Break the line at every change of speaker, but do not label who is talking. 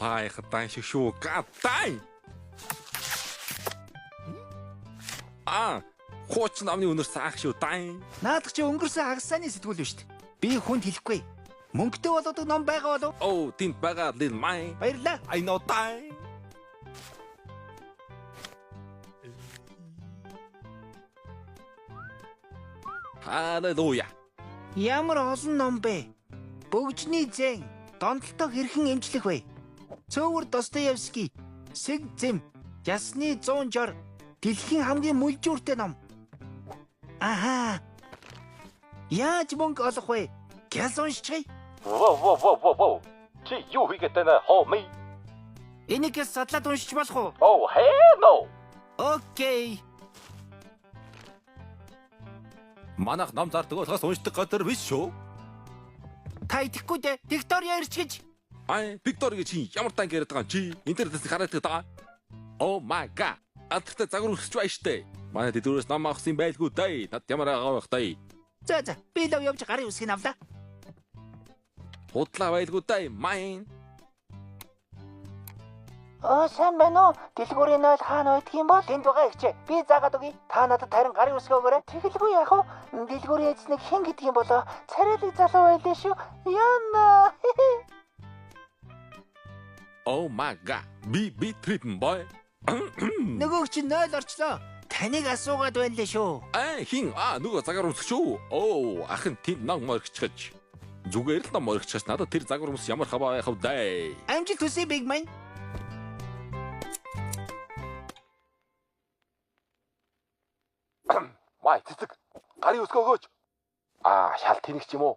Сайхан шиг шүү. Гадай. Аа, хуучин номны үнэр саах шүү. Дай.
Наадах чи өнгөрсөн хагас сайнны сэтгүүл биш үү? Би хүнд хэлэхгүй. Мөнгөтэй болоодог ном байгаа болов?
Оо, тэнд байгаа лил май.
Баярлалаа.
I know дай. Халелуя.
Ямар олон ном бэ? Бөгжний зэн, донтолтоо хэрхэн эмчлэх вэ? Цөөвөр Достоевский, Сэг зэм, Ясны 160, дэлхийн хамгийн мүлжүүртэй ном. Аха. Яаж мөнгө олох вэ? Гяс уншчихъя.
Воу воу воу воу воу. Чи юу хийгээд байна homie?
Энийг гяс судлаад уншиж болох уу?
Oh hell no.
Окей.
Манайх ном зардаг болохоос уншдаг газар биш шүү.
Та итгэхгүй дээ. Виктория ирч гэж.
Ай, Виктор гэж чи ямар танк яриад байгаа юм чи? Интернетээс хараад байгаа. Oh my god. Алдартай загвар өсч байна штэ. Манай тэдгүүрээс ном авах юм байлгүй дээ. Над ямар агаа байх дээ.
За за, би лав явж гарын үсгийг авлаа.
Худлаа байлгүй дээ. Майн.
Оо сайн байна уу? Дэлгүүрийн 0 хаана байдаг юм бол? Энд байгаа ихчээ. Би заагаад өгье. Та надад харин гарын үсгээ өгөөрэй. Тэгэлгүй яах вэ? Дэлгүүрийн эзнийг хэн гэдэг юм болоо? Царайлаг залуу байлээ шүү. Яна.
Oh my god. Би tripping boy.
Нөгөөх чинь 0 орчлоо. Таныг асуугаад байна лээ шүү.
Аа хин аа нөгөө загвар өмсөх шүү. Оо ах нь тэнд ном моригчгаж. Зүгээр л ном моригчгаж надад тэр загвар өмс ямар хаваа байх вэ дээ.
Амжилт хүсье биг мань.
Май цэцэг гарын өсгөө өгөөч. Аа шал тэнэгч юм уу?